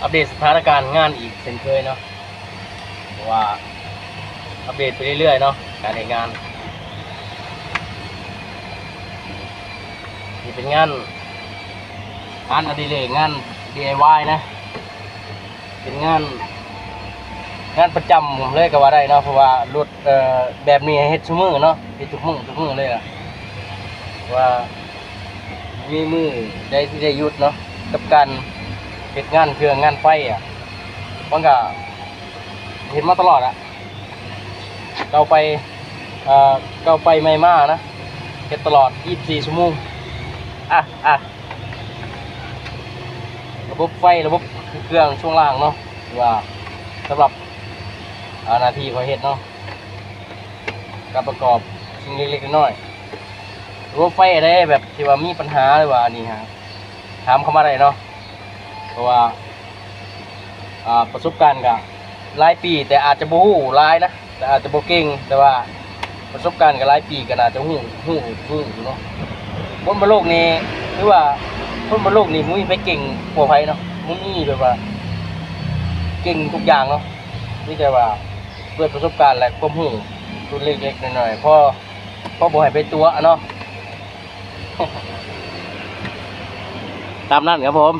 ອັບເດດສະຖານະການງານອີກເຊັ່ນເຄີຍເນາະ ເພາະວ່າອັບເດດໄປເລື້ອຍໆເນາະ ການເຮັດງານ. ນີ້ເປັນງານ ງານອະດິເລກ ງານ ດີໄອວາຍ ນະ ເປັນງານ ງານປະຈຳເລີຍກໍວ່າໄດ້ເນາະ ເພາະວ່າລົດ ເອີ ແບບນີ້ເຮັດຊຸມື້ເນາະ ເຮັດທຸກມື້ ທຸກມື້ເລີຍລະ ວ່າມີມື້ໃດທີ່ໄດ້ຢຸດເນາະ ກັບການເຮັດງານເຄື່ອງງານໄຟອະ ມັນກະເຮັດມາຕະຫຼອດອະ ເກົ່າໄປ ເອີ ເກົ່າໄປໃໝ່ມານະ ເຮັດຕະຫຼອດ ຊາວສີ່ຊົ່ວໂມງ ອະ ອະ ລະບົບໄຟ ລະບົບເຄື່ອງຊ່ວງລ່າງເນາະ ທີ່ວ່າສຳລັບ ອາ ໜ້າທີ່ຂ້ອຍເຮັດເນາະ ກະປະກອບສິ່ງເລັກໆນ້ອຍໆ ລະບົບໄຟໃດແບບທີ່ວ່າມີປັນຫາ ຫຼືວ່າອັນນີ້ຫາ ຖາມເຂົ້າມາໄດ້ເນາະ ເພາະວ່າ ອາ ປະສົບການກະຫຼາຍປີ ແຕ່ອາດຈະບໍ່ຮູ້ຫຼາຍນະ ແຕ່ອາດຈະບໍ່ເກັ່ງ ແຕ່ວ່າປະສົບການກະຫຼາຍປີ ກະໜ້າຈະຮູ້ ຮູ້ ຮູ້ຢູ່ເນາະ. ຄົນບົນໂລກນີ້ ຄືວ່າຄົນບົນໂລກນີ້ບໍ່ມີໃຜເກັ່ງກວ່າໃຜເນາະ ບໍ່ມີແບບວ່າເກັ່ງທຸກຢ່າງເນາະ ມີແຕ່ວ່າດ້ວຍປະສົບການ ແລະ ຄວາມຮູ້ສ່ວນເລັກໆນ້ອຍໆ ພໍ ພໍບໍ່ໃຫ້ໄປຕົວະເນາະ ຕາມນັ້ນຄັບຜົມ.